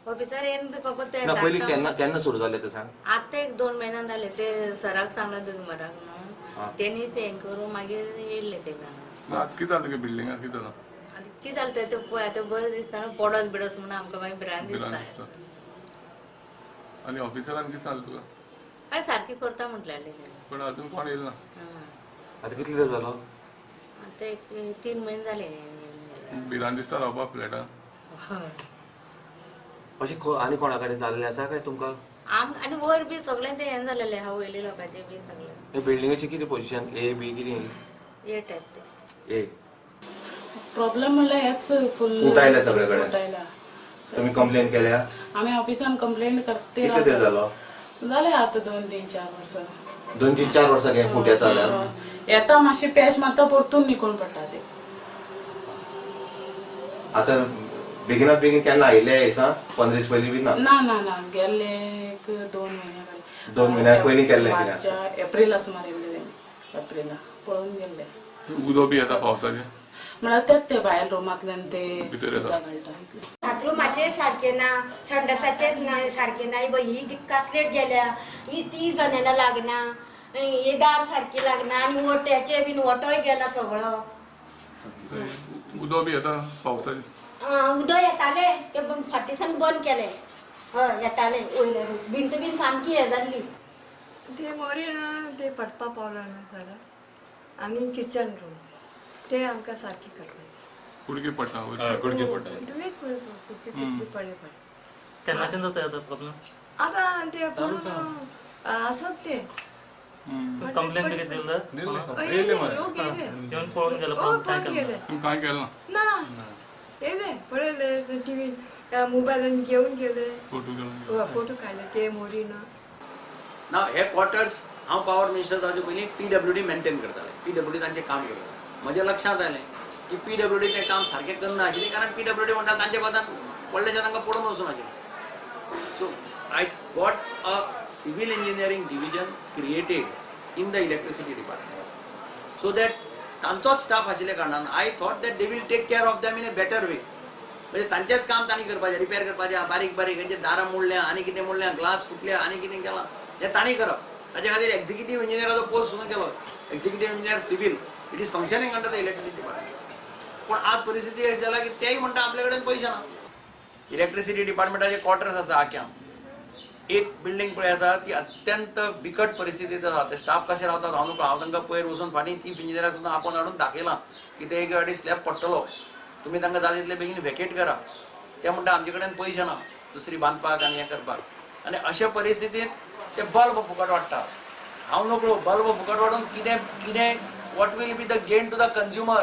Officer येवन फक्त ना पयलीं केन्ना केन्ना सुरू जालें तें सांग. आतां एक 2 म्हयन्यान जाले ते सराक सांगलें दुगमाराक न्हू तेणीच हें करून मागीर येयल्ले ते. आतां कितें जालें तुगे बिल्डिंगाक कितें जालां? आतां कितें जालें तें पळय आतां बरें दिसता न्हू पडत बिडत म्हणून आमकां मागीर भिरांत दिसता. आनी ऑफिसरान कितें सांगलें तुका? आनी सारकी करता म्हटलें पण अजून कोण येयला ना. आतां कितले दीस जालो? आतां एक 3 म्हयने जाले. भिरांत दिसता रावपाक फ्लॅटान? अशें आनी कोणा कडेन जाल्लें आसा काय तुमकां? आनी वयर बी सगळें तें हें जालेलें आहा वयले लोकांचें बी सगळें. बिल्डिंगेची कितें पोझिशन ए बी कितें? ए टायप तें. ए प्रॉब्लेम म्हणल्यार हेच फुल फूट आयल्या सगळे कडेन. तुमी कंप्लेन केल्या? आमी ऑफिसान कंप्लेन करते. कितले दीस जालो? जाले आतां 2 3 4 वर्सां. 2 3 4 वर्सां हे फूट येता जाल्यार येता मातशें पॅच मारता परतून निकून पडटा ते. आतां बेगिनात बेगीन केन्ना आयिल्ले दिसा 15 दीस पयलीं बी ना? ना ना ना गेल्ले एक 2 म्हयन्या पयलीं. 2 म्हयन्या पयलीं केल्लें? मार्चा एप्रिला सुमार येयल्ले तेणी. एप्रिला पळोवन गेल्ले. उदक बी येता पावसाचें म्हळ्यार तेच ते भायर रुमांतल्यान ते उदक घालता. बाथरुमाचें सारकें ना, संडासाचें ना सारकें ना, ही कासलेट गेल्या, ही ती जनेलां लागना, हे दार सारकें लागना आनी ओट्याचें बीन ओटोय गेला सगळो. उदक बी येता पावसाचें? उदक येतालें ते फाटीसान बंद केलें. हय येतालें वयले भिंत बीन सामकी हें जाल्ली. ते मोरी ना ते पडपा पावला ना घरा आनी किचन रूम ते आमकां सारकें करपाक. कुडके पडटा? कुडके पडटा. तुमीच कुडके पडे पडटा. केन्नाच्यान जाता आतां प्रॉब्लेम? आतां ते पडून आसत ते. कंप्लेन बी कितें दिल्ले? लोक येयले येवन पळोवन गेले? पळोवन गेले. तुमी कांय केलें ना? येयले पळयले टिवी मोबायलान घेवन गेले, फोटो काडले ते मोरी ना. ना हे क्वॉर्टर्स हांव पावर मिनिस्टर जावचे पयलीं PWD maintain करताले. PWD तांचें काम करताले. म्हज्या लक्षांत आयलें की PWD तें काम सारकें करना आशिल्लें कारण PWD म्हणटा तांच्या बादान व्हडलेशें तांकां पडून वचून आशिल्लें. So I got a civil engineering division created in the electricity department so that तांचोच स्टाफ आशिल्ल्या कारणान I thought that they will take care of them in a better way. म्हणजे तांचेंच काम तांणी करपाचें, रिपेर करपाचें, बारीक बारीक हेंचे दारां मोडल्या आनी कितें मोडल्या, ग्लास फुटल्या आनी कितें केलां हें तांणी करप. ताचे खातीर एक्झिक्युटीव इंजिनियराचो पोस्ट सुद्दां केलो. Executive engineer civil it is functioning under the electricity department. पूण आज परिस्थिती अशी जाल्या की तेय म्हणटा आपल्या कडेन पयशे ना. इलेक्ट्रिसिटी डिपार्टमेंटाचे क्वॉर्टर्स आसा आक्याम एक बिल्डींग पळय आसा ती अत्यंत बिकट परिस्थितींत आसा. ते स्टाफ कशे रावतात हांव न्हू. हांव तांकां पयर वचून फाटीं चीफ इंजिनियराक सुद्दां आपोवन हाडून दाखयलां की ते एक गाडी स्लॅब पडटलो, तुमी तांकां जाता तितले बेगीन वेकेट करा. ते म्हणटा आमचे कडेन पयशे ना दुसरी बांदपाक आनी हें करपाक. आनी अशे परिस्थितींत ते बल्ब फुकट वाडटा. हांव नकळो बल्ब फुकट वाडून कितें कितें what will be the gain to the consumer.